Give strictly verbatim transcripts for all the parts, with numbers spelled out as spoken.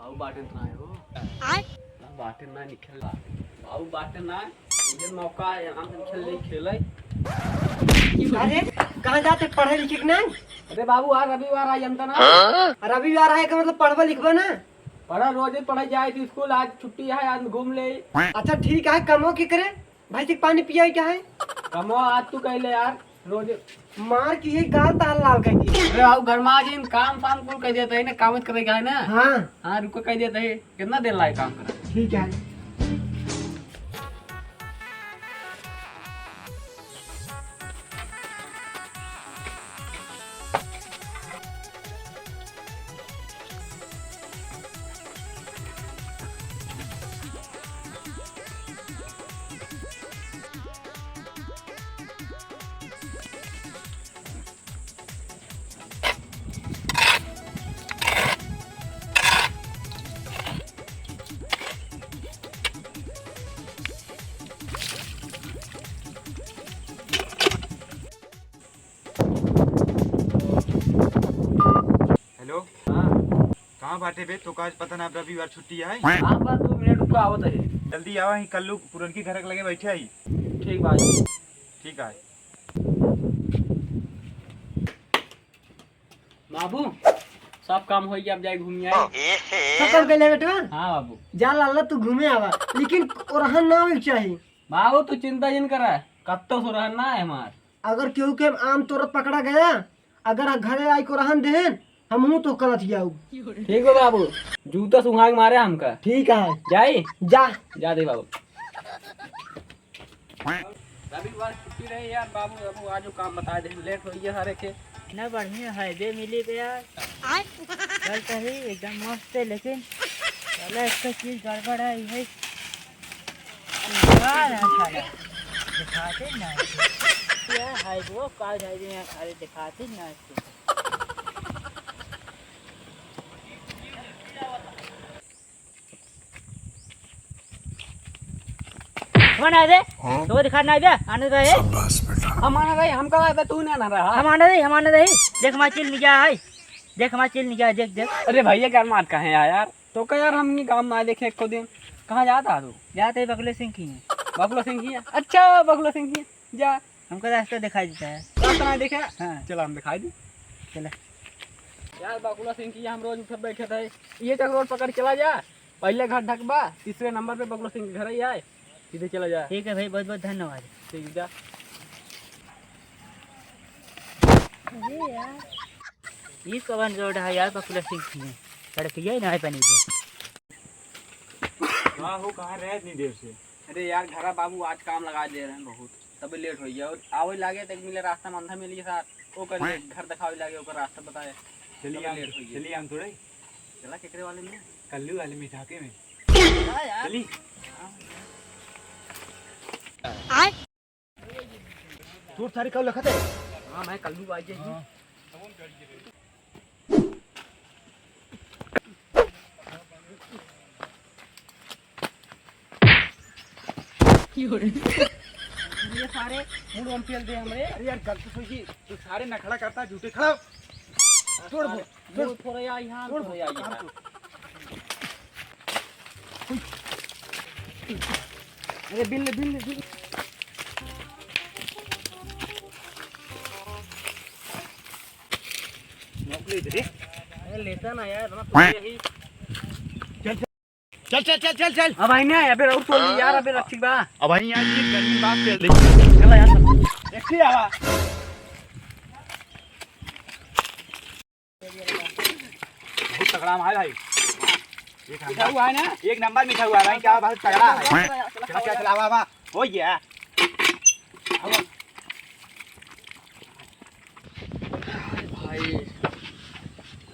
बाबू बाटे ना हो। आय? बाटे ना निकल। बाबू बाटे ना। ये मौका है, हम खेल ले खेले। अरे, कहाँ जाते पढ़े लिखे के ना? अरे बाबू, आज रविवार है, जनता ना? हाँ? रविवार है का मतलब पढ़बा लिखबा ना? पढ़ा, रोज ही पढ़े जाए थी स्कूल, आज छुट्टी है, आज घूम ले। अच्छा ठीक है, कमो के करे? भाई से पानी पियाई का है? कमो आज तू कह ले यार, रोज। मार की है, गाल ताल लाल कर दी। अरे बाबू, घर में आ जाइन, काम फाम कुल कर देता है ना, काम करे का है ना? हाँ। हाँ, रुको, कह देता है, कितना देर लाए काम करा? ठीक है। हेलो। हाँ। कहाँ बाटे बे? तोका आज पता ना, अब रविवार छुट्टी है। हाँ, बस दो मिनट रुको, आवत है। जल्दी आवा, ही कल्लू पुरनकी घर के लगे बैठे ही। ठीक बा जी। ठीक है। बाबू, सब काम हो गया, अब जाए घूम आए। सब काम कर ले बेटवा? हाँ बाबू। जा लाला, तू घूमे आवा, लेकिन ओरहन ना होई के चाही। बाबू, तू चिंता जिन करा, कत्तो से ओरहन ना है हमार। अगर केहू के आम तोरत पकड़ा गया, अगर घरे आई के ओरहन देहेन, हमहू तो कलत जाऊ। ठीक बा बाबू, जूता सुंघा के मारे हमका। ठीक है। जाई? जा। जा दे बाबू। रविवार छुट्टी रहे यार बाबू, बाबू आज काम बता दे, लेट हो गया हरे के। ना बढ़िया है बे मिली बे यार। आय। कल तो ही एकदम मस्त है, लेकिन साला इसका चीज गड़बड़ है, यही अंधकार है साला। दिखाते ना। क्या है वो, काल जाए दिन खाली दिखाते ना। कौन है रे? हाँ? तो दिखा ना बे, आने दे। शाबाश बेटा। हम आने दे, हम कब आए बे, तू ना ना रहा। हम आने दे, हम आने दे। देख हमार चिल निकाल है। देख हमार चिल निकाल, देख, देख। अरे भैया, क्या मात का है यार? तो का यार, हम ये काम ना देखे एको दिन। कहाँ जाता है तू? जाते ही बकुला सिंह की है। बकुला सिंह की है? अच्छा, बकुला सिंह की है। जा। हमको रास्ता दिखाई देता है। रास्ता ना देखे? हाँ। चला, हम दिखाई दी। चला। यार, बकुला सिंह की हम रोज उठे बैठे थे। ये तक रोड पकड़ चला जा। पहले घर ढकबा, तीसरे नंबर पे बकुला सिंह के घर ही आए। सीधे चला जा। ठीक है भाई, बहुत बहुत धन्यवाद। ठीक, जा। अरे यार, ये कवन रोड है यार, बकुला सिंह की है। सड़क ये ना है पानी पे। हाँ हो, कहाँ रहे इतनी देर से? अरे यार, घरा बाबू आज काम लगा दे रहे हैं बहुत, तबे लेट हो गया। और आवे लागे तो एक मिले रास्ता में अंधा मिल गया साथ, वो कर दे, घर दिखावे लागे, ओकर रास्ता बताए। चलिए तबे हम, लेट हो गया। चलिए हम थोड़े। चला केकरे वाले में? कल्लू वाले मिठाके में। हाँ यार। चली। आय। तोर सारी काऊ लखत है? हाँ, मैं कल्लू आ जाइए। हाँ। ये सारे मूड में पेल दे हमरे। अरे यार, गलती से ही तू सारे नखड़ा करता, झूठे खड़ा। छोड़ दे। तोड़। थोड़ा या यहाँ, थोड़, थोड़ा या यहाँ। अरे बिल, बिल, बिल। नौकरी दे। अरे लेता ना यार, इतना तो यही। चल, चल, चल, चल। अब आई ना, अबे और तोड़ ली यार, अबे रखी बा। अब आई यार, ये गर्मी बात कर दे। चला यार। देखिए आवा। बहुत तगड़ा माल है भाई। एक नंबर। मिठा हुआ है ना? एक नंबर मिठा हुआ है भाई, क्या बहुत तगड़ा है। चला, चला, चला, वाह, वाह। हो गया। भाई,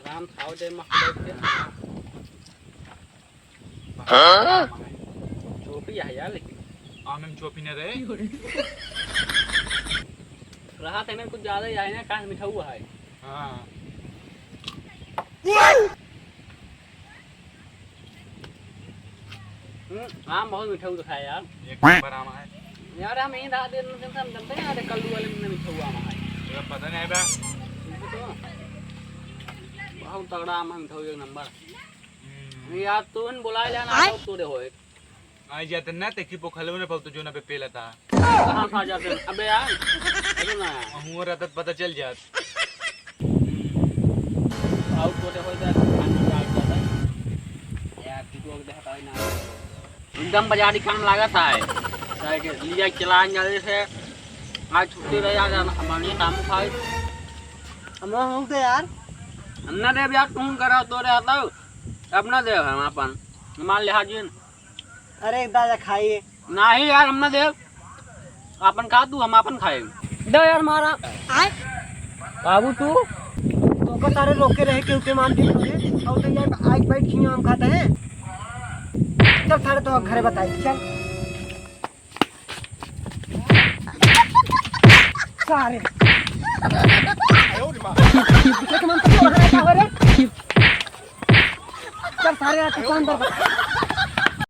राम खाओ दे मस्त बैठ के। हाँ? चोपी है यार, लेकिन आम में चोपी न रहे। रहा था ना, कुछ ज्यादा ही है ना, काहे मीठा हुआ है। हाँ। हम्म, आम बहुत मीठा हुआ है यार। एक नंबर आम है। यार, हम यहीं रहा दे, हम जानते हैं यार, कल्लू वाले में मीठा हुआ आम है। पूरा पता नहीं बा। इनको तो बहुत तगड़ा आम है, मीठा हुआ एक नंबर। हम्म। यार, तू न बुलाए लेना, आय? तो तोरे होए। आई जाते ना, ते की पोखलवे न पाऊ तो जो ना पे पेला था। कहाँ खा जाते? अबे यार, अबे ना यार। हुआ रहता तो पता चल जात। आउट होते होते खाने में आउट जाता है। यार, तू तो देखता है ना। एकदम बाजारी काम लागत है। काहे के लिया चलान जल्दी से। आज छुट्टी रहे यार, हम, हम ये काम खाए। हम हो गए यार। हम ना देव यार, तू करा तो रहता हो। अब ना देव हम अपन। हमारे लिहाजिन। अरे दादा खाइए। नाही यार, हम ना देव। आपन खा तू, हम आपन खाए। दो यार मारा। आय? बाबू तू? तोका सारे रोके रहे के उके मान दी तुझे। और तो यार आज बैठ के आम खाता है। चल सारे तो घरे बताई, चल। सारे। चल सारे आज दुकान पर बता।